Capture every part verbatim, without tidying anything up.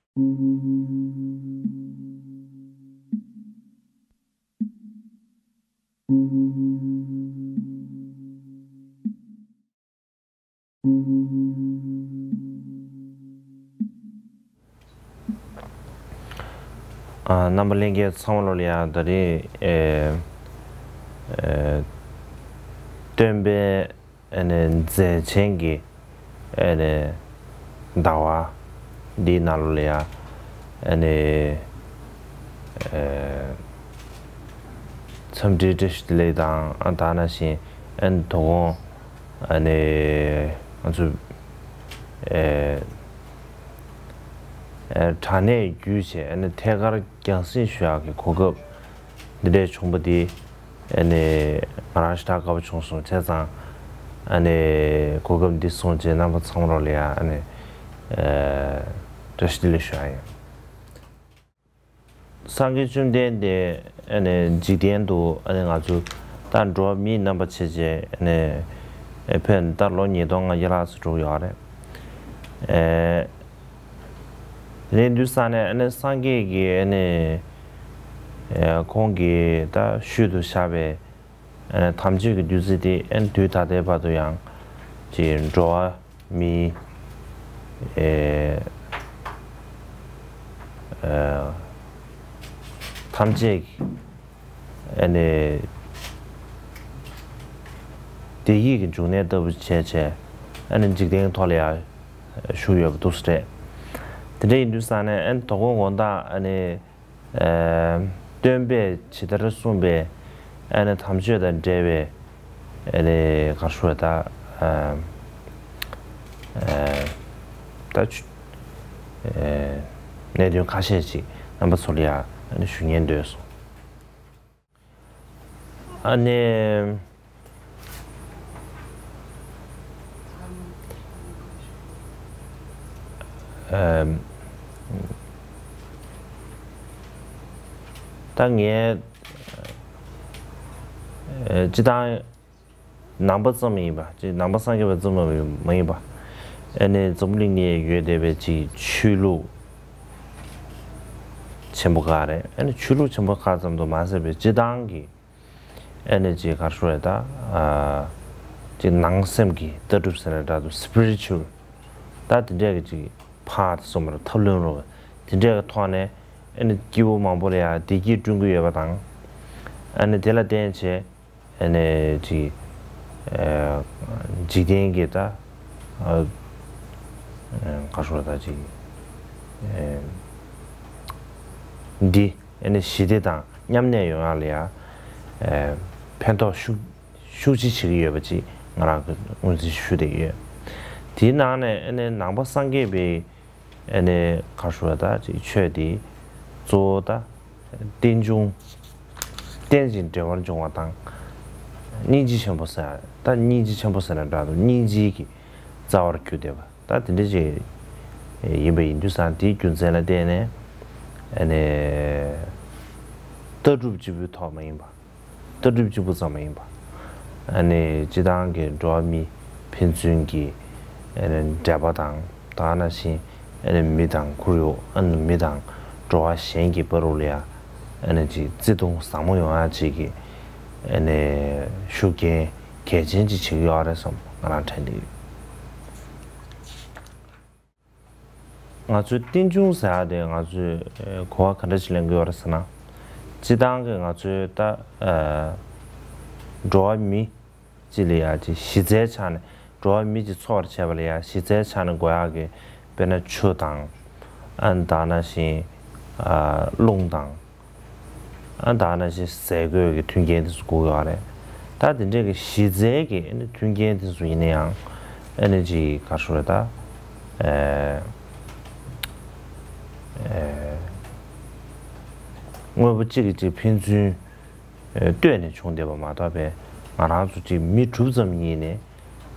རྣམ་པ་ལྷན་རྒྱས་ཚང་མ་ལོ་ལ་ཡ་ད་རེས་ཨེ་ཨེ་སྟོན་པའི་ཨ་ནི་མཛད་ཆེན་གྱི་ཨ་ནི་ཟླ་བ་འདིའི་ནང་ལོ་ལ་ཡ་ཨ་ནི་ཨེ་འཚམས་འདྲིའི་བཀྲ་ཤིས་བདེ་ལེགས་དང་ཨ་ད་ནང་བཞིན་ཨ་ནི་དོ་དགོང་ཨ་ནི་ང་ཚོ་ཨེ་ཨེ་དྲ་གནས་བརྒྱུད་བྱས་ཨ་ནི་ཐད་ཀར་རྒྱང་སྲིང་ཞུ་ཡག་གི་གོ་སྐབས་འདི་འདྲས་བྱུང་བ་འདི་ཨ་ནི་ང་རང་ཞེ་དྲག་དགའ་པོ་བྱུང་སོང་བྱས་ཙང་ཨ་ནི་གོ་སྐབས་འདི་སོང་རྗེས་རྣམ་པ་ཚང་མ་ལོ་ལ་ཡ་ཨ་ནི་ཨེ་བཀྲ་ཤིས་བདེ་ལེགས་ཞུ་ཡག་ཡིན། སངས་རྒྱས་བཅོམ་ལྡན་འདས་ཨ་ནི་འཇིག་རྟེན་དུ་ཨ་ནི་ང་ཚོ་ད་འགྲོ་བ་མིའི་རྣམ་པ་བྱས་བྱས་ཨ་ནི་ཨེ་ཕེབས་ནས་ད་ལོ་ཉིས་སྟོང་ལྔ་བརྒྱ་ལྷག་ཙམ་འགྲོ་གི་ཡོད་རེད། ཨེ་དེ་ནས་དུས་ས་ནས་ཨ་ནི་སངས་རྒྱས་ཀྱི་ཨ་ནི་ཨེ་ཁོང་གི་ད་ཤུལ་དུ་བཞག་པའི་ཨ་ནི་དམ་ཆོས་ཀྱི་བདུད་རྩི་དེ་ཨ་ནི་དུས་ད་ལྟའི་བར་དུ་ཡང་ཅིག་འགྲོ་བ་མི་ཨེ་ཨེ་ཐམས་ཅད་ཀྱི་ཨ་ནི་བདེ་སྐྱིད་ཀྱི་འབྱུང་གནས་ལྟ་བུ་བྱས་བྱས་ཨ་ནི་འཇིག་རྟེན་ཐོག་ལ་ཡང་བཞུགས་ཡོད་པ་འདུག་སེ་རེད། དེ་འདྲ་ཡིན་དུས་ས་ནས་ཨ་ནི་དོ་དགོང་དགོང་དག་ཨ་ནི་ཨ་སྟོན་པས་ཇི་ལྟར་གསུངས་པའི་ཨ་ནི་དམ་ཆོས་དང་འབྲེལ་བའི་ཨ་ནི་ག་རེ་ཞུ་དགོས་རེད་ད། ཨ་ཨ་ད་ཆུ་ཨ་གནད་དོན་ཁ་ཤས་ཤིག་རྣམ་པ་ཚོ་ལ་ཡང་ཨ་ནི་ཞུ་སྙིང་འདོད་སོང་། ཨ་ནི། ཨམ། ད་ངས་ཨ་སྤྱིར་བཏང་ནང་པ་ཙམ་ཡིན་པ་ཅིག་ནང་པ་སངས་རྒྱས་པ་ཙམ་མ་ཡིན་པ། ཨ་ནི་འཛམ་བུ་གླིང་ནས་ཡོད་བསྡད་པའི་ཅིག་ཆོས་ལུགས་ཆེན་པོ་ཁག་རེད། ཨ་ནི་ཆོས་ལུགས་ཆེན་པོ་ཁག་ཙམ་དུ་མ་ཟད་པའི་སྤྱིར་བཏང་གི་ཨ་ནི་ཅིག་ག་རེ་ཞུ་དགོས་རེད་ད། ཨ་ཅིག་ནང་སེམས་ཀྱི་ལྟ་གྲུབ་ཟེར་ན་འདྲ་འདུག spiritual ད་དེ་འདྲས་ཀྱི་ཅིག་ཕར་དེ་སོང་བར་ཐབས་ལམ་རོགས་དེ་འདྲས་ཀྱི་ཐོག་ནས་ཨ་ནི་སྐྱེ་བོ་མང་པོ་ལ་ཡང་བདེ་སྐྱིད་བསྐྲུན་གྱི་ཡོད་པ་དང་། ཨ་ནི་དེ་ལ་བརྟེན་བྱས་ཨ་ནི་ཅིག་ཨ་འཇིག་རྟེན་གྱི་ད་ཨ་ག་རེ་ཞུ་དགོས་རེད་ད་ཅིག་ཨ་འདི་ཨ་ནི་ཞི་བདེ་དང་མཉམ་གནས་ཡོང་ཡག་ལ་ཡང་ཨ་ཕན་ཐོགས་ཤུགས་ཤུགས་ཆེ་བྱེད་ཀྱི་ཡོད་པ་ཅིག་ང་རང་གི་ངོས་འཛིན་ཞུ་བསྡད་ཀྱི་ཡོད། དེའི་ནང་ནས་ཨ་ནི་ནང་པ་སངས་རྒྱས་པའི་ཨ་ནི་ག་རེ་ཞུ་དགོས་རེད་ད་ཅིག་ཆོས་འདི་གཙོ་བོ་ད་རྟེན་འབྱུང་རྟེན་ཅིང་འབྲེལ་བར་འབྱུང་བ་དང་། སྙིང་རྗེ་ཆེན་པོ་ཟེར་ད་སྙིང་རྗེ་ཆེན་པོ་ཟེར་ན་འདྲ་འདུག་སྙིང་རྗེ་གི་རྩ་བར་གྱུར་བསྡད་པ་ད་དེ་འདྲ་ཅིག་ཡིན་པ་ཡིན་དུས་ཙང་དེའི་རྒྱུ་མཚན་ལ་བརྟེན་ནས་ཨ་ནི་ལྟ་གྲུབ་གཅིག་པུའི་ཐོག་མ་ཡིན་པ། ལྟ་གྲུབ་གཅིག་པུ་ཙམ་མ་ཡིན་པ། ཨ་ནི་སྤྱིར་བཏང་གི་འགྲོ་བ་མི་ཕན་ཚུན་གྱི་ཨ་ནི་འབྲེལ་བ་དང་ད་ག་ནང་བཞིན་ཨ་ནི་མི་དང་ཁོར་ཡུག་ཨ་ནི་མི་དང་འགྲོ་བ་གཞན་གྱི་བར་དུ་ལ་ཡ་ཨ་ནི་ཅིག་བརྩེ་དུང་ཟབ་མོ་ཡོང་ཡ་ཅིག་གི་ཨ་ནི་ཤུགས་རྐྱེན་གལ་ཆེན་ཅིག་བྱེད་ཀྱི་ཡོད་རེད་བསམ་ང་རང་དྲན་གྱི་ཡོད། ང་ཚོའི་རྟེན་འབྱུང་ཟེར་ཡག་དེ་ང་ཚོས་ཨེ་གོ་བ་ག་འདྲ་ཞིག་ལེན་གྱི་ཡོད་རེད་ཟེར་ན། སྤྱིར་བཏང་གི་ང་ཚོའི་ད་ཨ་འགྲོ་བ་མི་སྤྱི་ལ་ཡ་ཅིག་གཞི་རྩའི་ཆ་ནས་འགྲོ་བ་མི་ཅིག་འཚོ་བར་བྱེད་པ་ལ་ཡ་གཞི་རྩའི་ཆ་ནས་དགོས་ཡག་གི་དཔེར་ན་ཆུ་དང་ཨ་ད་ནང་བཞིན་ཨ་རླུང་དང་། ཨ་ད་ནང་བཞིན་ཟས་གོས་ཀྱི་མཐུན་རྐྱེན་དེ་ཚོ་དགོས་ཀྱི་ཡོད་རེད། ད་དེ་འདྲས་ཀྱི་གཞི་རྩའི་གི་ཨ་ནི་མཐུན་རྐྱེན་དེ་ཚོ་ཡིན་ན་ཡང་ཨ་ནི་ཅིག་ག་རེ་ཞུ་དགོས་རེད་ད། ཨེ་ཨེ་དངོས་པོ་གཅིག་གིས་གཅིག་ཕན་ཚུན་ཨེ་ལྟོས་ནས་བྱུང་བསྡད་པ་མ་གཏོགས་པའི་ང་རང་ཚོ་གཅིག་མི་གྲུབ་ཙམ་ཡིན་ནས་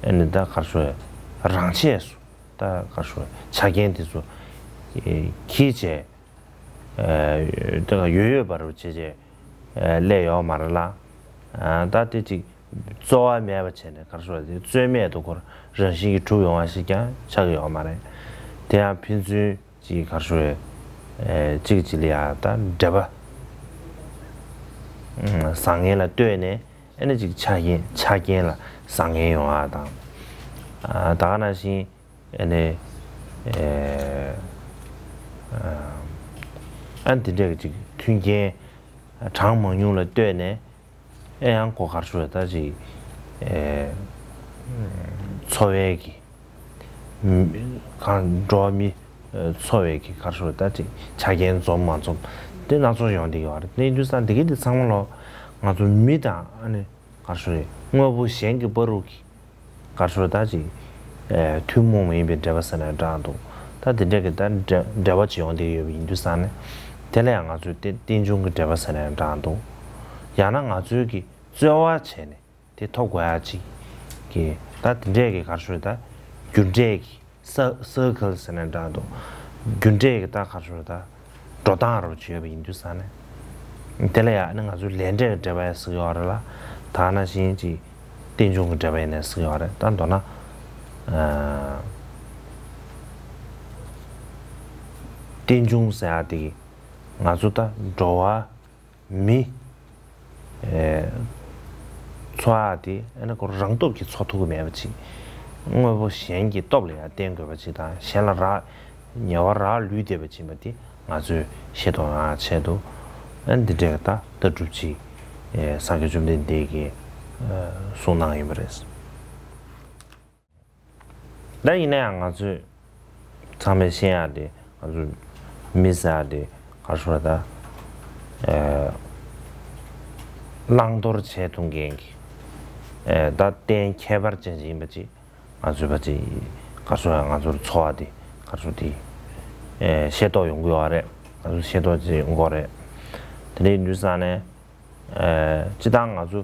ཨ་ནི་ད་ག་རེ་ཞུ་དགོས་རེད་རང་ཆས་སུ་ད་ག་རེ་ཞུ་དགོས་རེད་ཆ་རྐྱེན་དེ་ཚོ་ཨེ་གིས་བྱས། ཨ་དེ་ག་ཡོད་ཡོད་པ་རུ་བྱས་བྱས་ཨ་སླེབས་ཡོད་མ་རེད་ལ། ཨ་ད་དེ་ཅིག་རྩོལ་བ་མེད་པ་བྱས་ནས་ག་རེ་ཞུ་དགོས་རེད་དེ་རྩོལ་མེད་དུ་ཁོ་རང་བཞིན་གྱིས་གྲུབ་ཡོང་བ་ཞིག་ཀྱང་ཆགས་ཀྱི་ཡོད་མ་རེད། དེ་ཡང་ཕན་ཚུན་ ཅིག་ག་རེ་ཞུ་དགོས་རེད། ཨེ་གཅིག་གཅིག་ལ་ཡ་ད་འབྲེལ་བ་བཟང་ངན་ལ་ལྟོས་ནས། ཨ་ནི་ཅིག་ཆ་རྐྱེན་ཆ་རྐྱེན་ལ་བཟང་ངན་ཡོང་བ་དང་། ཨ་ད་ག་ནང་བཞིན་ཨ་ནི་ཨེ་ཨ་ནི་དེ་འདྲས་ཀྱི་ཅིག་མཐུན་རྐྱེན་གྲངས་མང་ཉུང་ལ་ལྟོས་ནས། ཨེ་ཡང་ཁོ་ག་རེ་ཞུ་དགོས་རེད། ད་ཅིག་ཨེ་འཚོ་བའི་གི་གང་འགྲོ་བ་མི་འཚོ་བའི་གི་ག་རེ་ཞུ་དགོས་རེད། ད་ཅིག་ཆ་རྐྱེན་འཛོམས་མ་འཛོམས་དེ་སྣ་ཚོགས་ཡོང་བསྡད་ཡོད་རེད། དེ་ཡིན་དུས་ཙང་དེ་གི་དེ་ཚང་མ་ལོ་ང་ཚོ་མི་དང་ཨ་ནི་ག་རེ་ཞུ་དགོས་རེད། དངོས་པོ་གཞན་གྱི་བར་དུ་གི་ག་རེ་ཞུ་དགོས་རེད། ད་ཅིག་ཨེ་ཐུན་མོང་མ་ཡིན་པའི་འབྲེལ་བ་ཟེར་ན་འདྲ་འདུག་ད་དེ་འདྲས་ཀྱི་ད་འབྲེལ་འབྲེལ་བ་ཅིག་ཡོང་བསྡད་ཡོད་པ་ཡིན་དུས་ཙང་ནས། དེ་ལ་ཡང་ང་ཚོས་རྟེན་རྟེན་འབྱུང་གི་འབྲེལ་བ་ཟེར་ན་ཡང་འདྲ་འདུག་ཡང་ན་ང་ཚོའི་གི་རྩོལ་བ་བྱས་ནས་དེ་ཐོབ་དགོས་ཡ་ཅིག་གི་ད་དེ་འདྲས་ཀྱི་ག་རེ་ཞུ་དགོས་རེད། ད་རྒྱུ་འབྲས་ཀྱི་ས་circle་ཟེར་ན་འདྲ་འདུག་རྒྱུ་འབྲས་ཀྱི་ད་ག་རེ་ཞུ་དགོས་རེད། ད་འགྲོ་སྟངས་རུ་བྱས་པ་ཡིན་དུས་ཙང་ནས། དེ་ལ་ཡང་ཨ་ནི་ང་ཚོའི་ལས་འབྲས་ཀྱི་འབྲེལ་བ་ཡང་ཟེར་གྱི་ཡོད་རེད་ལ། ད་ག་ནང་བཞིན་ཅིག་རྟེན་འབྱུང་གི་འབྲེལ་བ་ཡིན་ནའི་ཟེར་གྱི་ཡོད་རེད། ད་མདོར་ན་ཨ་རྟེན་འབྱུང་ཟེར་ཡ་དེ་གི་ང་ཚོ་ད་འགྲོ་བ་མི་ཨེ་འཚོ་ཡ་དེ་ཨ་ནི་ཁོ་རང་སྟོབས་ཀྱིས་འཚོ་ཐུབ་ཀྱི་མེད་པ་ཅིག་དངོས་པོ་གཞན་གྱི་སྟོབས་ལ་ཡང་བརྟེན་དགོས་པ་ཅིག་དང་། གཞན་ལ་རག་ཉེ་བར་རག་ལུས་བསྡད་པ་ཅིག་ཡིན་པ་དེ་ང་ཚོས་ཤེས་རྟོགས་ཡོང་ཡ་ཆེད་དུ། ཨ་ནི་འདི་འདྲའི་ད་ལྟ་གྲུབ་ཅིག་ཨེ་སངས་རྒྱས་བཅོམ་ལྡན་འདས་ཀྱིས་ཨེ་གསུངས་གནང་ཡོད་པ་རེད། ད་ཡིན་ན་ཡང་ང་ཚོས་ཚང་མས་ཤེས་ཡ་དེ། ང་ཚོ་མི་ཟེར་ཡ་དེ་ག་རེ་ཞུ་དགོས་རེད། ད་ཨེ་བླང་དོར་བྱེད་ཐུབ་མཁན་གྱི་ཨེ་ད་རྟེན་ཁྱད་པར་ཅན་ཞིག་ཡིན་པ་ཅིག་ང་ཚོས་ཕལ་ཆེར་ག་རེ་ཞུ་དགོས་རེད། ང་ཚོར་འཚོ་བ་དེ་ག་རེ་ཞུ་དགོས་རེད། ཨེ་ཤེས་རྟོགས་ཡོང་གི་ཡོད་རེད། ང་ཚོ་ཤེས་རྟོགས་ཅིག་ཡོང་གི་ཡོད་རེད། དེ་འདྲ་ཡིན་དུས་ཙང་ནས་ཨེ་སྤྱིར་བཏང་ང་ཚོ་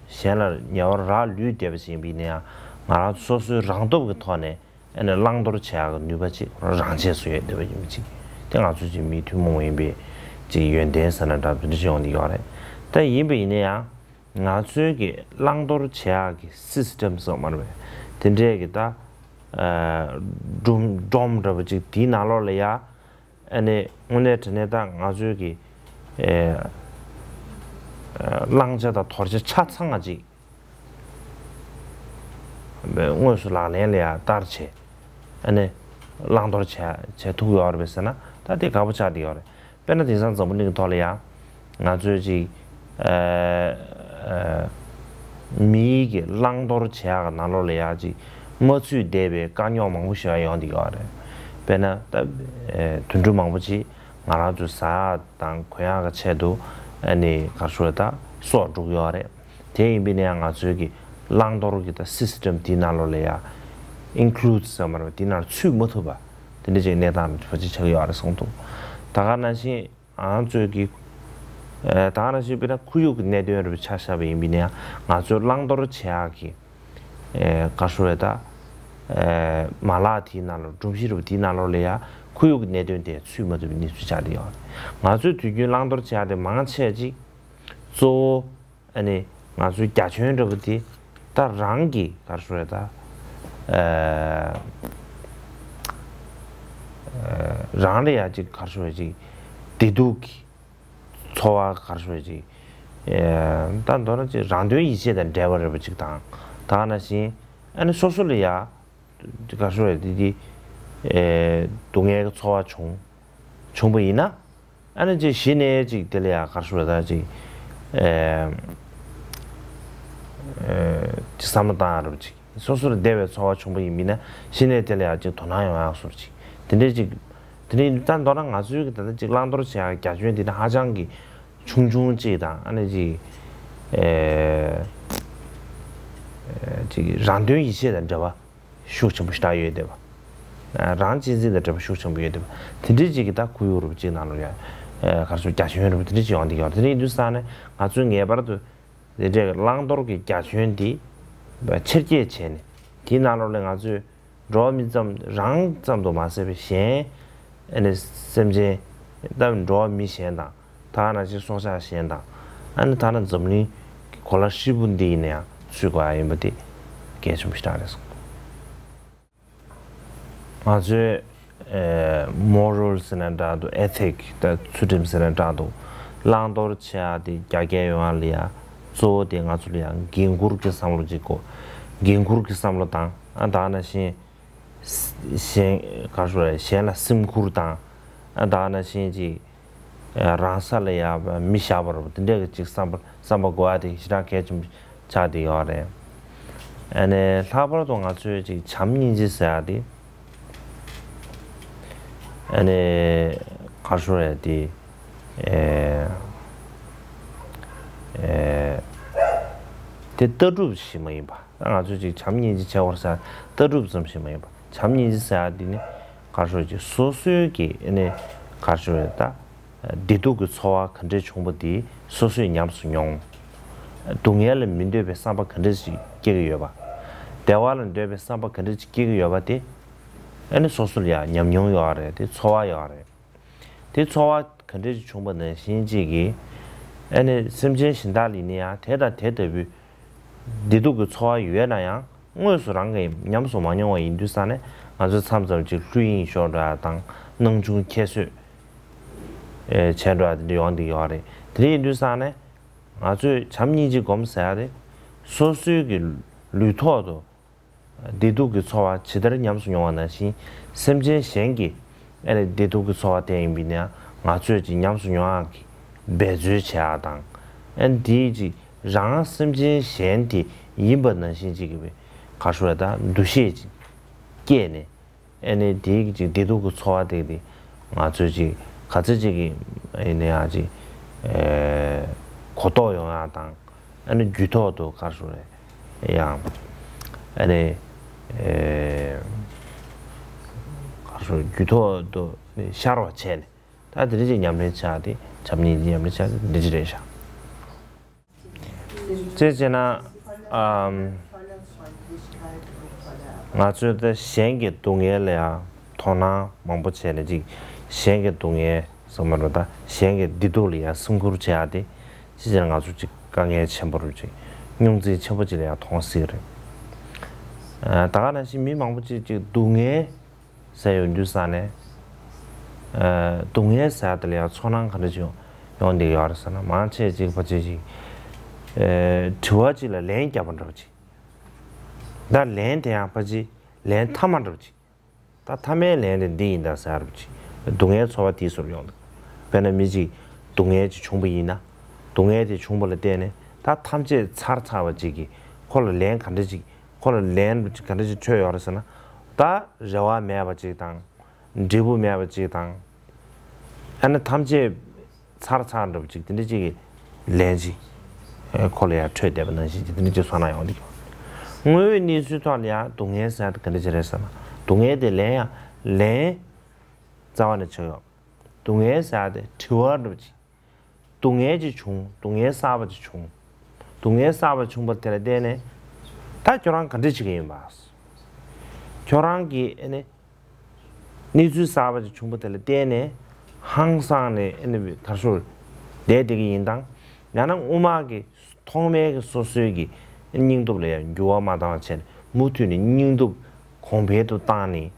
གཞན་ལ་ཉེ་བར་རག་ལུས་བསྡད་པ་ཞིག་ཡིན་པ་ཡིན་ན་ཡང་། ང་རང་སོ་སོའི་རང་སྟོབས་ཀྱི་ཐོག་ནས་ཨ་ནི་བླང་དོར་བྱེད་ཡག་གི་ནུས་པ་ཅིག་རང་ཆས་སུ་ཡོད་བསྡད་པ་ཡིན་པ་ཅིག་དེ་ང་ཚོ་ཅིག་མིའི་ཐུན་མོང་མ་ཡིན་པའི་ཅིག་ཡོན་ཏན་ཟེར་ན་འདྲ། དེ་འདྲ་ཅིག་ཡོང་གི་ཡོད་རེད། ད་ཡིན་པ་ཡིན་ན་ཡང་ང་ཚོའི་གི་བླང་དོར་བྱེད་ཡག་གི་སི་སི་ཊེམ་ཟེར་བ་མ་རེད་པས། དེ་འདྲའི་གི་ད་ཨ་སྒྲོམ་སྒྲོམ་འདྲ་པོ་ཅིག་དེའི་ནང་ལོགས་ལ་ཡ། ཨ་ནི་དངོས་གནས་དྲང་གནས་ད་ང་ཚོའི་གི་ཨེ་ཨ་བླང་བྱ་དང་དོར་བྱ་ཆ་ཚང་བ་ཅིག་དངོས་སུ་ལག་ལེན་ལ་ཡང་བསྟར་བྱས། ཨ་ནི་བླང་དོར་བྱས་བྱས་ཐུབ་ཡོད་རེད་པས་ཟེར་ན། ད་དེ་དགའ་པོ་ཆགས་བསྡད་ཡོད་རེད། དཔེར་ན་དེང་སང་འཛམ་བུ་གླིང་གི་ཐོག་ལ་ཡང་ང་ཚོའི་ཅིག་ཨ་ཨ་མིའི་གི་བླང་དོར་བྱེད་ཡག་གི་ནང་ལོགས་ལ་ཡང་ཅིག་མ་ཚུད་བསྡད་པའི་དཀའ་རྙོག་མང་པོ་ཞིག་ཡང་ཡོང་བསྡད་ཡོད་རེད། དཔེར་ན་ད་ཨ་དུད་འགྲོ་མང་པོ་ཅིག་ང་རང་ཚོའི་ཟ་ཡག་དང་གོན་ཡག་གི་ཆེད་དུ་ཨ་ནི་ག་རེ་ཞུ་དགོས་རེད། ད་སྲོག་སྒྲུག་ཡོད་རེད། དེ་ཡིན་པ་ཡིན་ན་ཡང་ང་ཚོའི་གི་བླང་དོར་གྱི་ད་སི་སི་ཊེམ་དེའི་ནང་ལོགས་ལ་ཡང་ཨིན་ཀུ་ལུ་ཌི་ཟེར་བ་མ་རེད་པས། དེའི་ནང་ཚུད་མ་ཐུབ་པ་དེ་འདྲ་ཅིག་གནས་སྟངས་ཕལ་ཆེར་ཆགས་ཀྱི་ཡོད་རེད་གསུངས་འདུག་ད་ག་ནང་བཞིན་ང་ཚོའི་གི་ཨ་ད་ག་ནང་བཞིན་དཔེར་ན་ཁོར་ཡུག་གི་གནད་དོན་རེད་པས། ཆ་བཞག་པ་ཡིན་པ་ཡིན་ན་ཡང་ང་ཚོའི་བླང་དོར་བྱེད་ཡག་གི་ཨེ་ག་རེ་ཞུ་དགོས་རེད། ད་ཨེ་མ་ལག་དེའི་ནང་ལོགས། སྒྲོམ་གཞི་རེད་པས། དེའི་ནང་ལོགས་ལ་ཡང་ཁོར་ཡུག་གི་གནད་དོན་དེ་ཚུད་མ་ཐུབ་པའི་གནས་ཚུལ་ཆགས་བསྡད་ཡོད་རེད། ང་ཚོས་དུས་རྒྱུན་བླང་དོར་བྱེད་ཡག་དེ་མང་ཆེ་ཅིག་གཙོ་བོ་ཨ་ནི་ང་ཚོའི་རྒྱ་ཁྱོན་འདྲ་པོ་དེ་ད་རང་གི་ག་རེ་ཞུ་དགོས་རེད། ད་ཨ་ཨ་རང་ལ་ཡ་ཅིག་ག་རེ་ཞུ་དགོས་རེད། ཅིག་བདེ་སྡུག་གི་འཚོ་བ་ག་རེ་ཞུ་དགོས་རེད། ཅིག་ཨ་ད་མདོར་ན་ཅིག་རང་དོན་ཡིད་བྱེད་དང་འབྲེལ་བ་རེད་པ་ཅིག་དང་། ད་ག་ནང་བཞིན་ཨ་ནི་སོ་སོ་ལ་ཡ་ག་རེ་ཞུ་དགོས་རེད། དེ་དེ་ཨེ་སྡུག་བསྔལ་གྱི་ཚོར་བ་བྱུང་བྱུང་བ་ཡིན་ན། ཨ་ནི་ཅིག་གཞི་ནས་ཅིག་དེ་ལ་ཡ་ག་རེ་ཞུ་དགོས་རེད། ད་ཅིག་ཨེ་ཨེ་ཅིག་བསམ་བློ་བཏང་ཡ་རེད་པ་ཅིག་སོ་སོར་བདེ་བའི་ཚོར་བ་བྱུང་བ་ཡིན་པ་ཡིན་ན། གཞི་ནས་དེ་ལ་ཡ་ཅིག་དོ་སྣང་ཡོང་ཡ་བཟོ་འདྲ་ཅིག་དེ་འདྲའི་ཅིག་དེ་ནས་ད་མདོར་ན་ང་ཚོའི་གི་ད་ལྟ་ཅིག་བླང་དོར་བྱེད་ཡ་རྒྱ་ཁྱོན་དེ་ནི་ཧ་ཅང་གི་ཆུང་ཆུང་ཅིག་དང་། ཨ་ནི་ཅིག་ཨེ་ཨེ་ཅིག་རང་དོན་ཡིད་བྱེད་དང་འབྲེལ་བ་ཤུགས་ཆེན་པོ་ཞེ་དྲག་ཡོད་བསྡད་པ། ཨ་རང་གཅེས་འཛིན་དང་འབྲེལ་བ་ཤུགས་ཆེན་པོ་ཡོད་བསྡད་པ། དེ་འདྲའི་ཅིག་གི་ད་ཁོར་ཡུག་རེད་པ་ཅིག་ནང་ལོགས་ཡ་ཨེ་ག་རེ་ཞུ་དགོས་རེད། རྒྱ་ཁྱོན་རེད་པ། དེ་འདྲ་ཅིག་ཡོང་བསྡད་ཀྱི་ཡོད་རེད། དེ་འདྲ་ཡིན་དུས་ཙང་ནས་ང་ཚོས་ངེས་པར་དུ་དེ་འདྲའི་བླང་དོར་གྱི་རྒྱ་ཁྱོན་འདི་ཆེར་སྐྱེད་བྱས་ནས། དེའི་ནང་ལོགས་ལ་ང་ཚོས་འགྲོ་བ་མི་ཙམ་རང་ཙམ་དུ་མ་ཟད་པའི་གཞན་ཨ་ནི་སེམས་ཅན་ད་འགྲོ་བ་མི་གཞན་དང་། ད་ག་ནང་བཞིན་སྲོག་ཆགས་གཞན་དང་། ཨ་ནི་ཐ་ན་འཛམ་གླིང་གི་གོ་ལ་ཧྲིལ་པོ་འདི་ཡིན་ན་ཡང་ཚུད་དགོས་ཡ་ཡིན་པ་དེ་གལ་ཆེན་པོ་ཞེ་དྲག་རེད་གསུངས། ང་ཚོས་ ཨེ་མོ་རལ་ཟེར་ན་འདྲ་འདུག་ཨེ་ཐིག་ད་ཚུལ་ཁྲིམས་ཟེར་ན་འདྲ་འདུག་བླང་དོར་བྱེད་ཡག་དེ་རྒྱ་སྐྱེད་ཡོང་ཡག་ལ་ཡ་གཙོ་བོ་དེ་ང་ཚོ་ལ་ཡ་འགན་འཁུར་གྱི་བསམ་བློ་ཅིག་དགོས། འགན་འཁུར་གྱི་བསམ་བློ་དང་ཨ་ད་ག་ནང་བཞིན། གཞན་ག་རེ་ཞུ་རེད། གཞན་ལ་སེམས་ཁུར་དང་ཨ་ད་ག་ནང་བཞིན་ཅིག་རང་ས་ལ་ཡ་མི་བཞག་པ་རེད་པ། དེ་འདྲས་ཀྱི་ཅིག་བསམ་པ་བསམ་པ་དགོས་ཡ་དེ་ཞེ་དྲག་གལ་ཆེན་པོ་ཆགས་བསྡད་ཡོད་རེད། ཨ་ནི་ལྷག་པར་དུ་ང་ཚོས་ཅིག་བྱམས་སྙིང་རྗེ་ཟེར་ཡ་དེ། ཨ་ནི་ག་རེ་ཞུ་རེད་དེ། ཨེ་ཨེ་དེ་ལྟ་གྲུབ་ཞིག་མ་ཡིན་པ། ང་ཚོས་ཅིག་བྱམས་སྙིང་རྗེ་བྱེད་དགོས་ཟེར་ལྟ་གྲུབ་ཙམ་ཞིག་མ་ཡིན་པ། བྱམས་སྙིང་རྗེ་ཟེར་ཡ་འདི་ནི་ག་རེ་ཞུ་ཅིག་སོ་སོའི་གི་ཨ་ནི་ག་རེ་ཞུ་རེད་ད། བདེ་སྡུག་གི་ཚོར་བ་ག་འདྲས་བྱུང་བ་དེ་སོ་སོས་ཉམས་སུ་མྱོང་། སྡུག་བསྔལ་ལ་མི་འདོད་པའི་བསམ་པ་ག་འདྲས་ཞིག་སྐྱེ་གི་ཡོད་པ། བདེ་བ་ལ་འདོད་པའི་བསམ་པ་ག་འདྲས་ཞིག་སྐྱེ་གི་ཡོད་པ་དེ། ཨ་ནི་སོ་སོ་ལ་ཡང་ཉམས་མྱོང་ཡོད་རེད། དེ་ཚོར་བ་ཡོད་རེད། དེ་ཚོར་བ་ག་འདྲས་ཞིག་བྱུང་བ་ནང་བཞིན་གཅིག་གིས། ཨ་ནི་སེམས་ཅན་གཞན་དག་ལ་ཡིན་ན་ཡང་དེ་དང་དེ་ལྟ་བུའི་བདེ་སྡུག་གི་ཚོར་བ་ཡོད་ན་ཡང་དངོས་སུ་རང་གིས་ཉམས་སུ་མ་མྱོང་བ་ཡིན་དུས་ཙང་ནས་ང་ཚོས་མཚམས་མཚམས་ཅིག་ཀླུ་ཡིས་ཤོར་འགྲོ་ཡ་དང་སྣང་ཆུང་ཁྱད་གསོད་བྱས་འགྲོ་ཡ་དེ་འདྲ་ཡོང་བསྡད་ཡོད་རེད། དེ་འདྲ་ཡིན་དུས་ཙང་ནས་ང་ཚོས་བྱམས་སྙིང་རྗེ་སྒོམ་ཟེར་ཡ་དེ་སོ་སོའི་གི་ལུས་ཐོག་ཏུ། བདེ་སྡུག་གི་ཚོར་བ་ཇི་ལྟར་ཉམས་སུ་མྱོང་བ་ནང་བཞིན། སེམས་ཅན་གཞན་གྱིས་ཨ་ནི་བདེ་སྡུག་གི་ཚོར་བ་དེ་ཡིན་པས་ན་ང་ཚོས་ཀྱིས་ཉམས་སུ་མྱོང་ཡག་གི་འབད་རྩོལ་བྱེད་ཡག་དང་། ཨ་ནི་དེའི་ཅིག་རང་སེམས་ཅན་གཞན་དེ་ཡིན་པ་ནང་བཞིན་ཅིག་གི་ག་རེ་ཞུ་རེད་ད། འདུ་ཤེས་ཅིག་སྐྱེས་ནས། ཨ་ནི་དེའི་ཅིག་བདེ་སྡུག་གི་ཚོར་བ་དེ་དེ་ང་ཚོས་ཅིག་ག་ཚོད་ཅིག་གི་ཨ་ནི་ཡང་ཅིག་ཨེ་གོ་རྟོགས་ཡོང་ཡག་དང་། ཨ་ནི་རྒྱུད་ཐོག་ཏུ་ག་རེ་ཞུ་རེད་ཡང་། ཨ་ནི་ཨེ་ག་རེ་ཞུ་རྒྱུད་ཐོག་ཏུ་ཤར་བ་བྱས་ནས་ད་དེ་འདྲ་ཅིག་ཉམས་ལེན་བྱ་དེ་བྱམས་སྙིང་རྗེ་ཉམས་ལེན་བྱ་དེ་འདི་འདྲ་ཅིག་རེད་ཤག་ཅེས་བྱས་ན། ཨམ། ང་ཚོས་ད་གཞན་གྱི་སྡུག་བསྔལ་ལ་ཡང་དོ་སྣང་མང་པོ་བྱས་ནས་ཅིག་གཞན་གྱི་སྡུག་བསྔལ་ཟེར་མ་རེད་ད། གཞན་གྱི་བདེ་སྡུག་ལ་ཡང་སེམས་ཁུར་བྱེད་ཡག་དེ་ཅེས་བྱས་ན་ང་ཚོ་ཅིག་དཀའ་ངལ་ཆེན་པོ་རེད། ཅིག་རྙོག་འཛིང་ཆེན་པོ་ཅིག་ལ་ཡང་མཐོང་སྲིད་རེད། ཨ། ད་ག་ནང་བཞིན་མི་མང་པོ་ཅིག་ཅིག་སྡུག་བསྔལ་ཟེར་ཡོང་དུས་ཙང་ནས། ཨ། སྡུག་བསྔལ་ཟེར་ཡག་དེ་ལ་ཡང་ཚོར་སྣང་ག་འདྲ་ཅིག་ཡོང་ཡོང་བསྡད་ཡོད་རེད་ཟེར་ན། མང་ཆེ་ཅིག་ཕལ་ཆེར་ཅིག་ཨ། དྲི་བ་ཅིག་ལ་ལན་བརྒྱབ་པ་འདྲ་པོ་ཅིག་ད་ལན་དེ་ཡང་ཕལ་ཆེར་ལན་མཐའ་མ་འདྲ་པོ་ཅིག་ད་མཐའ་མའི་ལན་དེ་འདི་ཡིན་ད་ཟེར་བ་ཅིག་སྡུག་བསྔལ་ཚོར་བ་དེའི་ཟུར་ཡོང་འདུག་དཔེར་ན་མི་གཅིག་སྡུག་བསྔལ་ཅིག་བྱུང་བ་ཡིན་ན། སྡུག་བསྔལ་དེ་བྱུང་བ་ལ་བརྟེན་ནས་ད་ཐམས་ཅད་ཚར་ཚར་བ་ཅིག་གིས་ཁོ་ལ་ལན་ག་འདྲ་ཅིག་ཁོ་ལ་ལན་ག་འདྲ་ཅིག་འཕྲོད་ཡོད་རེད་ཟེར་ན། ད་རེ་བ་མེད་པ་ཅིག་དང་། འབྲས་བུ་མེད་པ་ཅིག་དང་། ཨ་ནི་ཐམས་ཅད་ཚར་ཚར་འདྲ་པོ་ཅིག་དེ་འདྲ་ཅིག་གི་ལན་ཅིག་ཨེ་ཁོ་ལ་ཡང་འཕྲོད་བསྡད་པ་ནང་བཞིན་གྱི་དེ་འདྲ་ཅིག་ཚོར་སྣང་ཡོང་འདུག་དངོས་ཡོད་གནས་ཚུལ་ཐོག་ལ་ཡང་སྡུག་བསྔལ་ཟེར་ཡག་དེ་ག་འདྲ་ཅིག་རེད་ཟེར་ན། སྡུག་བསྔལ་དེ་ལན་ཡང་ལན་རྩ་བ་ནས་ཆགས་ཡོད། སྡུག་བསྔལ་ཟེར་ཡག་དེ་དྲི་བ་འདྲ་པོ་ཅིག་སྡུག་བསྔལ་ཅིག་བྱུང་། སྡུག་བསྔལ་གསར་པ་ཅིག་བྱུང་། སྡུག་བསྔལ་གསར་པ་བྱུང་བ་དེ་ལ་བརྟེན་ནས་ད་ཁྱོད་རང་ག་འདྲ་བྱེད་ཀྱི་ཡིན་པ། ཁྱོད་རང་གིས་ཨ་ནི་གནས་ཚུལ་གསར་པ་ཅིག་བྱུང་བ་དེ་ལ་བརྟེན་ནས་ཧང་སངས་ནས་ཨ་ནི་ག་རེ་ཞུ་བསྡད་བསྡད་ཀྱི་ཡིན་དང་། ཡང་ན་སྔོན་མ་གི་ཐོག་མའི་གི་སོ་སོའི་གི་སྙིང་སྟོབས་ལ་ཡང་འགྱུར་བ་མ་བཏང་བ་བྱས་ནས་མུ་མཐུད་ནས་སྙིང་སྟོབས་གོང་འཕེལ་དུ་བཏང་ནས་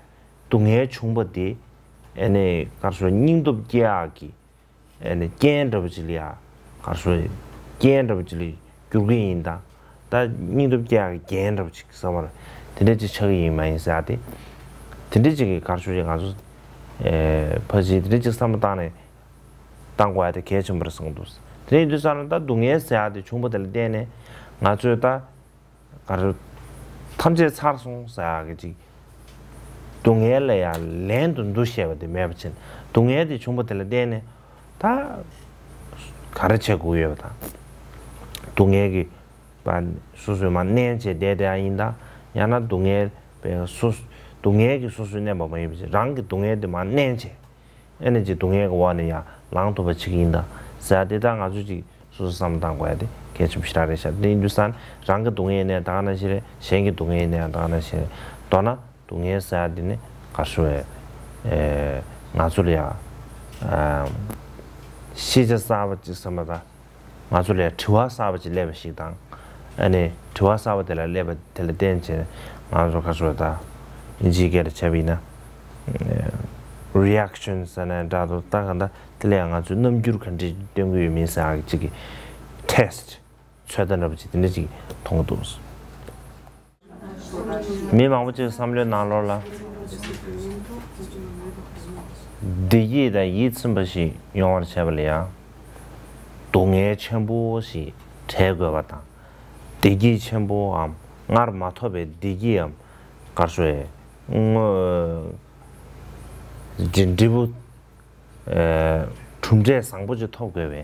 སྡུག་བསྔལ་བྱུང་བ་དེ་ཨ་ནི་ག་རེ་ཞུ་སྙིང་སྟོབས་སྐྱེ་ཡག་གི་ཨ་ནི་རྐྱེན་འདྲ་པོ་ཅིག་ལ་ཡ་ག་རེ་ཞུ་རྐྱེན་འདྲ་པོ་ཅིག་ལ་འགྱུར་གྱི་ཡིན་ད། ད་སྙིང་སྟོབས་སྐྱེ་ཡག་གི་རྐྱེན་འདྲ་པོ་ཅིག་བསམ་པ་ལ་དེ་འདྲ་ཅིག་ཆགས་ཀྱི་ཡིན་མ་ཡིན་ཟེར་ཡག་དེ། དེ་འདྲ་ཅིག་གི་ག་རེ་ཞུ་ཅིག་ང་ཚོ་ཨེ་ཕལ་ཆེར་དེ་འདྲ་ཅིག་བསམ་བློ་བཏང་ནས་བཏང་དགོས་ཡག་དེ་གལ་ཆེན་པོ་རེད་བསམ་གྱི་འདུག་དེ་ཡིན་དུས་ཙང་ནས་ད་སྡུག་བསྔལ་ཟེར་ཡག་དེ་བྱུང་བ་དེ་ལ་བརྟེན་ནས་ང་ཚོས་ད། ག་རེ། ཐམས་ཅད་ཚར་སོང་ཟེར་ཡག་གི་ཅིག་སྡུག་བསྔལ་ལ་ཡང་ལན་དུ་འདུ་ཤེས་པ་དེ་མེད་པ་བྱས་ནས་སྡུག་བསྔལ་དེ་བྱུང་བ་དེ་ལ་བརྟེན་ནས་ད་ག་རེ་བྱེད་དགོས་ཡོད་པ་དང་། སྡུག་བསྔལ་གྱི་བ་སོ་སོས་མར་མནན་བྱས་བསྡད་བསྡད་ཡག་ཡིན་དང་། ཡང་ན་སྡུག་བསྔལ་བས་སོ་སྡུག་བསྔལ་གྱིས་སོ་སོ་མནན་པ་མ་ཡིན་པ་བྱས་རང་གི་སྡུག་བསྔལ་དེ་མར་མནན་བྱས། ཨེ་ནས་ཅིག་སྡུག་བསྔལ་གྱི་འོག་ནས་ཡང་ལངས་ཐུབ་པ་བྱེད་ཀྱི་ཡིན་ད་ཟེར་ཡག་དེ་ད་ང་ཚོས་ཅིག་སོ་སོ་བསམ་བློ་བཏང་དགོས་ཡག་དེ་གལ་ཆེན་པོ་ཞེ་དྲག་རེད་ཤག་དེ་ཡིན་དུས་ཙང་རང་གི་སྡུག་བསྔལ་ཡིན་ནའི་ད་ག་ནང་བཞིན་རེད། གཞན་གྱི་སྡུག་བསྔལ་ཡིན་ནའི་ད་ག་ནང་བཞིན་རེད། མདོར་ན་སྡུག་བསྔལ་ཟེར་ཡག་དེ་ནི་ག་རེ་ཞུ་དགོས་རེད། ཨེ་ང་ཚོ་ལ་ཡང་ཨ་ཤེས་བྱ་གསར་པ་ཅིག་བསམ་པ་དང་། ང་ཚོ་ལ་ཡང་དྲི་བ་གསར་པ་ཅིག་སླེབས་པ་ཞིག་དང་། ཨ་ནི་དྲི་བ་གསར་པ་དེ་ལ་སླེབས་པ་དེ་ལ་བརྟེན་བྱས་ང་ཚོ་ག་རེ་ཞུ་དགོས་རེད། ད་དབྱིན་ཇིའི་སྐད་ལ་བྱས་པ་ཡིན་ན། ཨེ་ རི་ཨེག་ཤན་ཟེར་ན་འདྲ་འདུག་ད་ག་འདྲ་དེ་ལ་ཡང་ང་ཚོས་རྣམ་འགྱུར་ག་འདྲ་སྟོན་གྱི་ཡོད་མིན་ཟེར་ཡག་གི་ཅིག་གི་ཊེ་སི་ཊི་ཚོད་ལྟ་འདྲ་པོ་ཅིག་དེ་འདྲ་ཅིག་མཐོང་གི་འདུག་མི་མང་པོ་ཅིག་བསམ་བློའི་ནང་ལོགས་ལ། བདེ་སྐྱིད་དང་ཡིད་ཚིམ་པ་ཞིག་ཡོང་བར་བྱེད་པ་ལ་ཡང་སྡུག་བསྔལ་ཆེན་པོ་ཞིག་འཕྲད་དགོས་པ་དང་། བདེ་སྐྱིད་ཆེན་པོའམ་སྔར་མ་ཐོབ་པའི་བདེ་སྐྱིད་འམ་གར་སོའི་དངོས་འབྲས་བུ་གྲུབ་འབྲས་བཟང་པོ་ཅིག་ཐོབ་དགོས་པའི་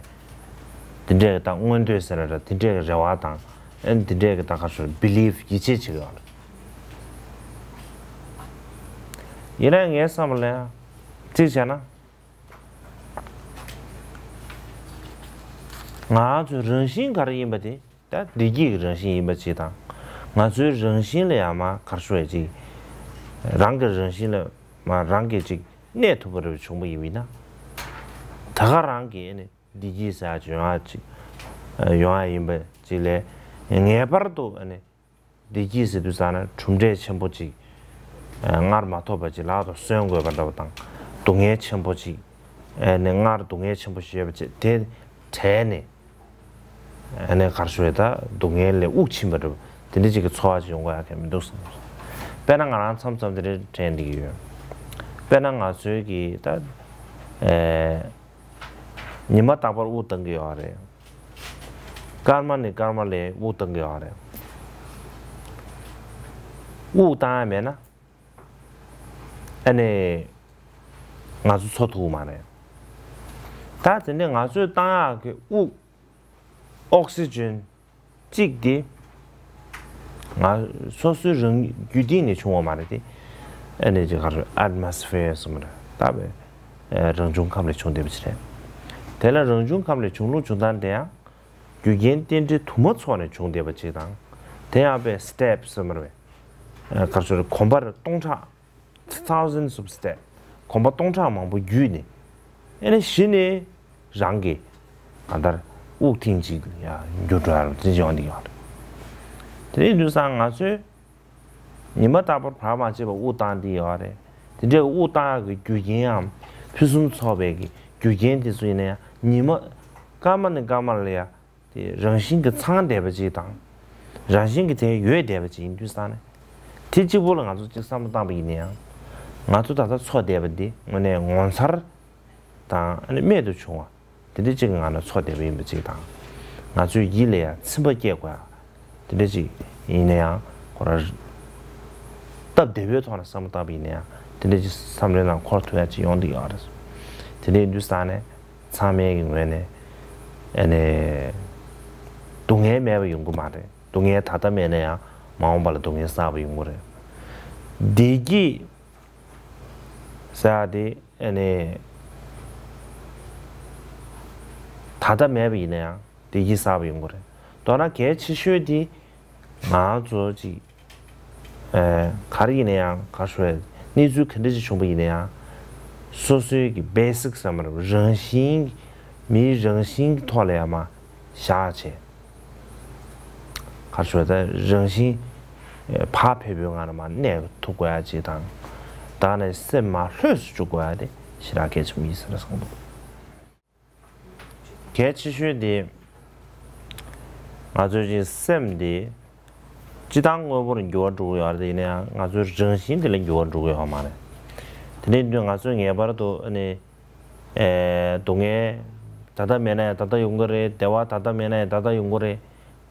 དེ་འདྲའི་ད་མངོན་འདོད་ཟེར་ན་འདྲ། དེ་འདྲའི་རེ་བ་དང་ཨ་ནི་དེ་འདྲའི་ད་ག་སོ་བི་ལིབ་ཡིད་ཆེས་བྱེད་ཀྱི་ཡོད་རེད། ཡིན་ནའི་ངའི་བསམ་པ་ལ་ཡང་གཅིག་བྱས་ན། ང་ཚོའི་རང་བཞིན་ག་རེ་ཡིན་པ་དེ། ད་བདེ་སྐྱིད་ཀྱི་རང་བཞིན་ཡིན་པ་ཅིག་དང་། ང་ཚོའི་རང་བཞིན་ལ་ཡང་མ་གར་ཤོར་བའི་ཅིག་རང་གི་རང་བཞིན་ལ་མ་རང་གི་ཅིག་གནས་ཐུབ་པ་རེ་བྱུང་པ་ཡིན་པས་ན། ད་ག་རང་གི་ཨ་ནི་བདེ་སྐྱིད་ཟེར་ཡག་ཅིག་ཡོང་ཡག་ཅིག་ཡོང་ཡག་ཡིན་པ་ཅིག་ལས་ངེས་པར་དུ་ཨ་ནི་བདེ་སྐྱིད་ཟེར་དུས་ཙང་ན་གྲུབ་འབྲས་ཆེན་པོ་ཅིག་སྔར་མ་ཐོབ་པ་ཅིག་ལག་ཏུ་སོན་དགོས་པ་འདྲ་བ་དང་། སྡུག་བསྔལ་ཆེན་པོ་ཅིག་ཨ་ནི་སྔར་སྡུག་བསྔལ་ཆེན་པོ་ཞིག་ཡོད་པ་ཅིག་དེ་བྲལ་ནས། ཨ་ནི་གར་ཞུ་བའི་ད་སྡུག་བསྔལ་ལས་དབུགས་ཕྱིན་པ་འདྲ་བ་དེ་འདྲ་ཅིག་གི་ཚོར་བ་ཅིག་ཡོང་དགོས་ཡག་གི་མི་འདུག་བསམ། དཔེར་ན་ང་རང་མཚམས་མཚམས་དེ་འདྲ་དྲན་བསྡད་ཀྱི་ཡོད། དཔེར་ན་ང་ཚོའི་གི་ད་ཨེ་ཉི་མ་རྟག་པར་དབུགས་བཏང་གི་ཡོད་རེད། སྐར་མ་ནས་སྐར་མ་ལ་དབུགས་བཏང་གི་ཡོད་རེད། དབུགས་བཏང་ཡ་མེད་ན་ཨ་ནི་ང་ཚོ་འཚོ་ཐུབ་ཀྱི་མ་རེད། ད་དེ་ནས་ང་ཚོས་བཏང་ཡག་གི་དབུགས་ཨོག་སི་ཇན་གཅིག་དེ་ང་སོ་སོའི་རང་རྒྱུད་སྟེང་ནས་བྱུང་བ་མ་རེད་དེ། ཨ་ནི་ཅིག་ག་རེ་ཨེ་ཊི་མོ་སི་ཕི་ཡར་ཟེར་མ་རེད། ད་བས་རང་བྱུང་ཁམས་ལས་བྱུང་བསྡད་པ་ཅིག་རེད། དེ་ལ་རང་བྱུང་ཁམས་ལས་བྱུང་ལུགས་བྱུང་སྟངས་དེ་ཡང་རྒྱུ་རྐྱེན་རྟེན་འབྲེལ་དུ་མ་ཚོགས་ནས་བྱུང་བསྡད་པ་ཅིག་དང་། དེ་ཡང་བས་སི་ཊེ་པི་ཟེར་མ་རེད། ག་རེ་ཟེར་གོམ་པ་སྟོང་ཕྲག thousands of step། གོམ་པ་སྟོང་ཕྲག་མང་པོ་བརྒྱུད་ནས་ཨ་ནི་གཞི་ནས་རང་གི་གང་ལྟར་དབུགས་ཐེངས་གཅིག་ཡང་འགྱུར་འགྲོ་ཡ་རུ་དེ་ཡོང་གི་ཡོད་རེད། དེ་ཡིན་དུས་ཙང་ང་ཚོས་ཉི་མ་རྟག་པར་བར་མ་ཆད་པར་དབུགས་བཏང་བསྡད་ཡོད་རེད། དེ་འདྲའི་དབུགས་བཏང་ཡག་གི་རྒྱུ་རྐྱེན་ཡང་ཕུན་སུམ་ཚོགས་པའི་གི་རྒྱུ་རྐྱེན་དེ་ཚོ་ཡིན་ན་ཡང་ཉི་མ་སྐར་མ་ནས་སྐར་མ་ལ་ཡ། དེ་རང་བཞིན་གྱིས་ཚང་བསྡད་པ་ཅིག་དང་། རང་བཞིན་གྱིས་དེ་ཡོད་བསྡད་པ་ཅིག་ཡིན་དུས་ཙང་ནས། དེ་གཅིག་པོ་ལ་ང་ཚོ་གཅིག་བསམ་བློ་བཏང་པ་ཡིན་ན་ཡང་། ང་ཚོ་ད་ལྟ་འཚོ་བསྡད་པ་འདི་དངོས་གནས་ངོ་མཚར་དང་ཨ་ནི་རྨད་དུ་བྱུང་བ་དེ་འདྲ་ཅིག་གི་ངང་ནས་འཚོ་བསྡད་པ་ཡིན་པ་ཅིག་དང་། ང་ཚོའི་ཡིད་ལ་ཡང་ཚིམ་པ་སྐྱེ་དགོས་ཡ། དེ་འདྲ་ཅིག་ཡིན་ན་ཡང་ཁོ་རང་སྟབས་བདེ་བོའི་ཐོག་ནས་བསམ་བློ་བཏང་པ་ཡིན་ན་ཡང་དེ་འདྲ་ཅིག་བསམ་བློའི་ནང་འཁོར་ཐུབ་ཡ་ཅིག་ཡོང་གི་ཡོད་རེད། དེ་འདྲ་ཡིན་དུས་ཙང་ནས། ཚང་མའི་གི་ངོས་ནས་ཨ་ནི་སྡུག་བསྔལ་མེད་པ་ཡོང་གི་མ་རེད། སྡུག་བསྔལ་ད་ལྟ་མེད་ན་ཡང་མ་འོངས་པ་ལ་སྡུག་བསྔལ་གསར་པ་ཡོང་གི་རེད། བདེ་སྐྱིད་ཟེར་ཡ་དེ་ཨ་ནི་ད་ལྟ་མེད་པ་ཡིན་ན་ཡང་བདེ་སྐྱིད་གསར་པ་ཡོང་གི་རེད། མདོར་ན་གལ་ཆེ་ཤོས་དེ་ང་ཚོ་ཅིག་ཨེ། ག་རེ་ཡིན་ན་ཡང་ག་ཞུ་བའི་གནས་ཚུལ་ག་འདྲ་ཞིག་བྱུང་བ་ཡིན་ན་ཡང་། སོ་སོའི་གི་བྷེ་སིག་ཟེར་མ་རེད། རང་བཞིན། མིའི་རང་བཞིན་གྱི་ཐོག་ལ་ཡང་མ་བཞག་བྱས། ག་ཞུ་བ་ད་རང་བཞིན་བག་ཕེབས་པོའི་ངང་ནས་མ་གནས་ཐུབ་དགོས་ཡ་ཅིག་དང་། ད་ནས་སེམས་མ་ལྷོད་སུ་བཅུག་དགོས་ཡ་དེ་ཞེ་དྲག་གལ་ཆེན་པོ་ཡིན་ཟེར་བསམ་གྱི་འདུག་གལ་ཆེ་ཤོས་དེ། ང་ཚོའི་ཅིག་སེམས་དེ། སྤྱིར་བཏང་དངོས་པོར་འགྱུར་བ་འགྲོ་གི་ཡོད་རེད། ཡིན་ན་ཡང་ང་ཚོའི་རང་བཞིན་དེ་ལ་འགྱུར་བ་འགྲོ་གི་ཡོད་མ་རེད། དེ་འདྲའི་དུས་ང་ཚོས་ངེས་པར་དུ་ཨ་ནི། ཨེ། སྡུག་བསྔལ་ད་ལྟ་མེད་ན་ཡང་ད་ལྟ་ཡོང་གི་རེད། བདེ་བ་ད་ལྟ་མེད་ན་ཡང་ད་ལྟ་ཡོང་གི་རེད།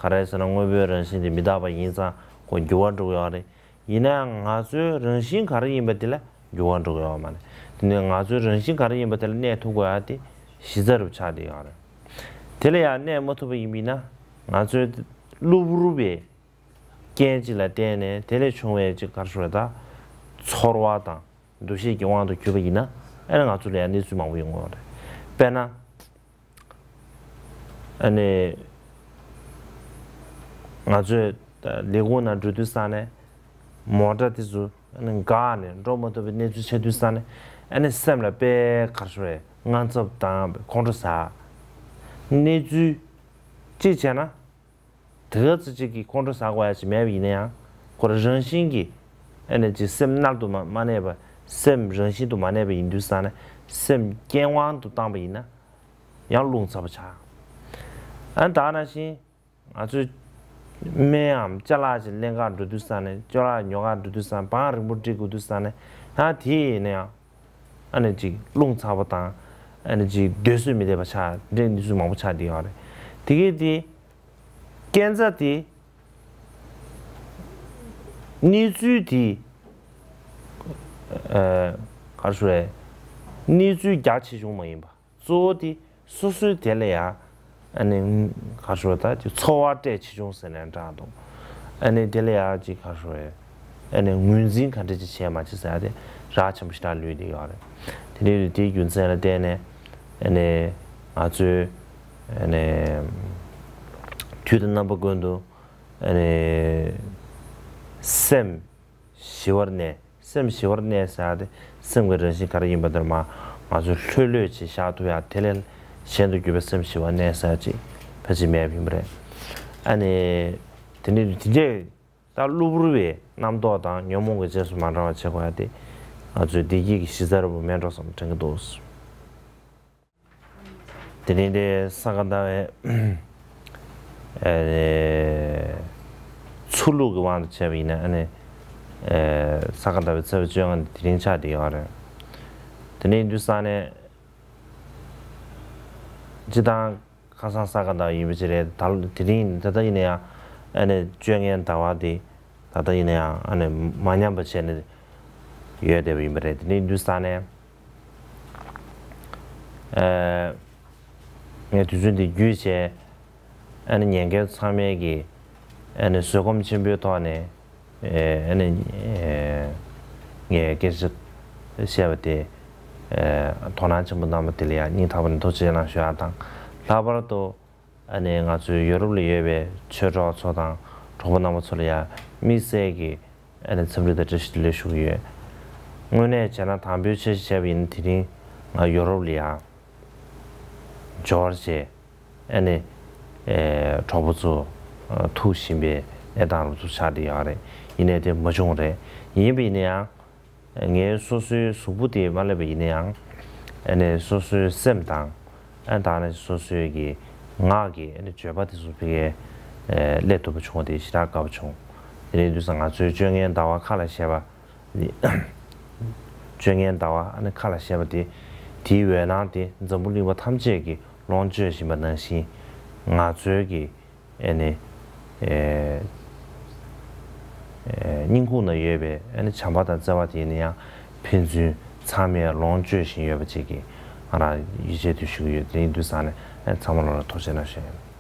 ག་རེ་ཟེར་ན་དངོས་པོའི་རང་བཞིན་དེ་མི་རྟག་པ་ཡིན་ཙང་ཁོ་འགྱུར་བ་འགྲོ་གི་ཡོད་རེད། ཡིན་ན་ཡང་ང་ཚོའི་རང་བཞིན་ག་རེ་ཡིན་པ་དེ་ལ་འགྱུར་བ་འགྲོ་གི་ཡོད་མ་རེད། དེ་ནས་ང་ཚོའི་རང་བཞིན་ག་རེ་ཡིན་པ་དེ་ལ་གནས་ཐུབ་དགོས་ཡ་དེ་གཞི་རྩ་རུ་ཆགས་བསྡད་ཡོད་རེད། དེ་ལ་ཡང་གནས་མ་ཐུབ་པ་ཡིན་པ་ཡིན་ན་ང་ཚོའི་གློ་བུར་བའི་རྐྱེན་གཅིག་ལ་བརྟེན་ནས་དེ་ལས་བྱུང་བའི་ཅིག་ག་རེ་ཞུ་དགོས་རེད། ད་ཚོར་བ་དང་འདུ་ཤེས་ཀྱི་དབང་དུ་གྱུར་པ་ཡིན་ན་ཨ་ནི་ང་ཚོ་ལ་ཡང་གནས་ཚུལ་མང་པོ་ཡོང་གི་ཡོད་རེད། དཔེར་ན། ཨ་ནི། ང་ཚོས་ལས་ཁུངས་ནང་འགྲོ་དུས་ཙང་ནས། མོ་ཊ་དེ་ཚོ་ཨ་ནི་འགག་ནས་འགྲོ་མ་ཐུབ་པའི་གནས་ཚུལ་ཆགས་དུས་ཙང་ནས། ཨ་ནི་སེམས་ལ་དཔེ་ག་རེ་ཞུ་དགོས་རེད། དངངས་འཚབ་དང་ཁོང་ཁྲོ་ཟ། གནས་ཚུལ་གཅིག་བྱས་ན། དེ་ག་ཙམ་ཅིག་གིས་ཁོང་ཁྲོ་ཟ་དགོས་ཡ་ཅིག་མེད་པ་ཡིན་ན་ཡང་། ཁོ་རང་རང་བཞིན་གྱིས་ཨ་ནི་ཅིག་སེམས་མནར་དུ་མ་མ་གནས་པ། སེམས་རང་བཞིན་དུ་མ་གནས་པ་ཡིན་དུས་ཙང་ནས་སེམས་རྐྱེན་དབང་དུ་བཏང་པ་ཡིན་ན་ཡང་རླུང་ཚ་པོ་ཆགས། ཨ་ད་ནང་བཞིན་ང་ཚོས་སྨན་འམ་ཅ་ལག་ཅིག་ལེན་གར་འགྲོ་དུས་ཙང་ནས་ཅ་ལག་ཉོ་གར་འགྲོ་དུས་ཙང་བང་རིང་པོ་སྒྲིག་དགོས་དུས་ཙང་ནས་ཡང་དེ་ཡིན་ན་ཡང་ཨ་ནི་ཅིག་རླུང་ཚ་པོ་དང་ཨ་ནི་ཅིག་སྡོད་བཟོད་མི་བདེ་བ་ཆགས་འདྲའི་གནས་ཚུལ་མང་པོ་ཆགས་བསྡད་ཡོད་རེད། དེ་གས་དེ་སྐས་འཛེག་དེ་གནས་ཚུལ་དེ་ཨ་ག་རེ་ཞུ་རེད། གནས་ཚུལ་རྒྱ་ཆེ་ཆུང་མ་ཡིན་པ། གཙོ་བོ་དེ་སོ་སོའི་དེ་ལ་ཡང་ཨ་ནི་ག་རེ་ཞུ་ད་ཚོར་བ་སྤྲད་ཆེ་ཆུང་ཟེར་ནས་འདྲ་འདུག་ཨ་ནི་དེ་ལ་ཡང་ཅིག་ག་རེ་ཞུ་རེད། ཨ་ནི་ངོས་འཛིན་ག་འདྲ་ཅིག་བྱས་མ་བྱས་ཟེར་ཡ་དེ་རག་ཆེན་པོ་ཞེ་དྲག་ལུས་བསྡད་ཡོད་རེད། དེ་འདྲའི་དེའི་རྒྱུ་མཚན་ལ་བརྟེན་ནས་ཨ་ནི་ང་ཚོའི་ཨ་ནི་དུས་དང་རྣམ་པ་ཀུན་ཏུ་ཨ་ནི་སེམས་ཞི་བར་གནས། སེམས་ཞི་བར་གནས་ཟེར་ཡ་དེ་སེམས་ཀྱི་རང་བཞིན་ག་རེ་ཡིན་པ་དེར་མ་ང་ཚོས་ལྷོད་ལྷོད་ཅིག་བཞག་ཐུབ་ཡ་དེ་ལས་གཞན་དུ་གྱུར་པའི་སེམས་ཞི་བར་གནས་ཟེར་ཡ་ཅིག་ཕལ་ཆེར་མེད་པ་ཡིན་པ་རེད། ཨ་ནི་དེ་ནི་དེ་འདྲས་ད་གློ་བུར་བའི་རྣམ་རྟོག་དང་ཉོན་མོངས་ཀྱི་རྗེས་སུ་མ་འབྲང་བ་བྱེད་དགོས་ཡ་དེ་ང་ཚོའི་བདེ་སྐྱིད་ཀྱི་གཞི་རྩ་རུ་མེད་འགྲོ་བསམ་དྲན་གྱི་འདུག་དེ་རིང་དེ་ས་ག་ཟླ་བའི་ཨེ་ཚུར་ལུགས་ཀྱི་དབང་དུ་བྱས་པ་ཡིན་ན་ཨ་ནི་ཨེ་ས་ག་ཟླ་བའི་ཚེས་པ་བཅོ་ལྔ་དེ་རིང་ཆགས་བསྡད་ཡོད་རེད། དེ་ནས་དུས་སང་ནས་སྤྱི་བཏང་ཁ་སང་ས་ག་ཟླ་བ་ཡིན་པ་ཅིག་རེད། ད་དེ་རིང་ད་ལྟ་ཡིན་ན་ཡང་ཨ་ནི་བཅོ་ལྔའི་ཟླ་བ་དེ་ད་ལྟ་ཡིན་ན་ཡང་ཨ་ནི་མ་ཉམས་པ་བྱས་ནས་ཡོད་བསྡད་པ་ཡིན་པ་རེད། དེ་ནས་དུས་སང་ནས། ཨ་ངས་དུས་ཚོད་འདི་བརྒྱུད་བྱས་ཨ་ནི་ཉན་མཁན་ཚང་མས་ཀྱི་ཨ་ནི་བཟོད་སྒོམ་ཆེན་པོའི་ཐོག་ནས་ཨ་ནི་ངས་སྐད་ཆ་བཤད་པ་དེ་དོ་སྣང་ཆེན་པོ་གནང་བ་དེ་ལ་ཡང་སྙིང་ཐག་པ་ནས་ཐུགས་རྗེ་གནང་ཞུ་ཡག་དང་། ལྷག་པར་དུ་ཨ་ནི་ང་ཚོའི་ཡོ་རོབ་ལ་ཡོད་པའི་ཆོས་གྲོགས་ཚོ་དང་གྲོགས་པོ་རྣམ་པ་ཚོ་ལ་ཡང་དམིགས་བསལ་གྱི་ཨ་ནི་འཚམས་འདྲི་དང་བཀྲ་ཤིས་བདེ་ལེགས་ཞུ་གི་ཡོད། དངོས་གནས་བྱས་ན་དང་པོའི་ཆ་ཞིག་བྱས་པ་ཡིན་ན་དེ་རིང་ང་ཡོ་རོབ་ལ་ཡང་འབྱོར་བྱས་ཨ་ནི་ཨེ་གྲོགས་པོ་ཚོ་ཨ་ཐུག་བཞིན་པའི་གནས་སྟངས་རུ་ཚུར་ཆགས་བསྡད་ཡོད་རེད། ཡིན་ནའི་དེ་མ་བྱུང་རེད། ཡིན་པ་ཡིན་ན་ཡང་ངའི་སོ་སོའི་གཟུགས་པོ་དེ་མ་སླེབས་པ་ཡིན་ན་ཡང་ཨ་ནི་སོ་སོའི་སེམས་དང་ཨ་ད་ནི་སོ་སོའི་གི་ངག་གི་ཨ་ནི་བརྗོད་པ་དེ་ཚོ་ཕ་གིར་ཨེ་སླེབས་ཐུབ་པ་བྱུང་བ་དེ་ཞེ་དྲག་དགའ་པོ་བྱུང་། དེ་རིང་དུས་སང་ང་ཚོའི་བཅོ་ལྔའི་ཟླ་བ་ཁ་ལ་བཞག་པ། བཅོ་ལྔའི་ཟླ་བ་ཨ་ནི་ཁ་ལ་བཞག་པ་དེ་དེའི་འོད་སྣང་དེ་འཛམ་བུ་གླིང་པ་ཐམས་ཅད་ཀྱི་ལོངས་སྤྱོད་བཞིན་པ་ནང་བཞིན་ང་ཚོའི་གི་ཨ་ནི་ཨེ་ཨེ་སྙིང་ཁུང་ན་ཡོད་པའི་ཨ་ནི་བྱམས་པ་དང་བརྩེ་བ་དེ་ཡིན་ན་ཡང་ཕན་ཚུན་ཚང་མས་ལོངས་སྤྱོད་བཞིན་ཡོད་པ་ཅིག་གི་ང་རང་ཡིད་ཆེས་དུ་ཞུ་གི་ཡོད། དེ་ཡིན་དུས་ཙང་ནས་ཨ་ཚང་མ་ལོ་ལ་ཐུགས་རྗེ་གནང་ཞུ་ཡིན།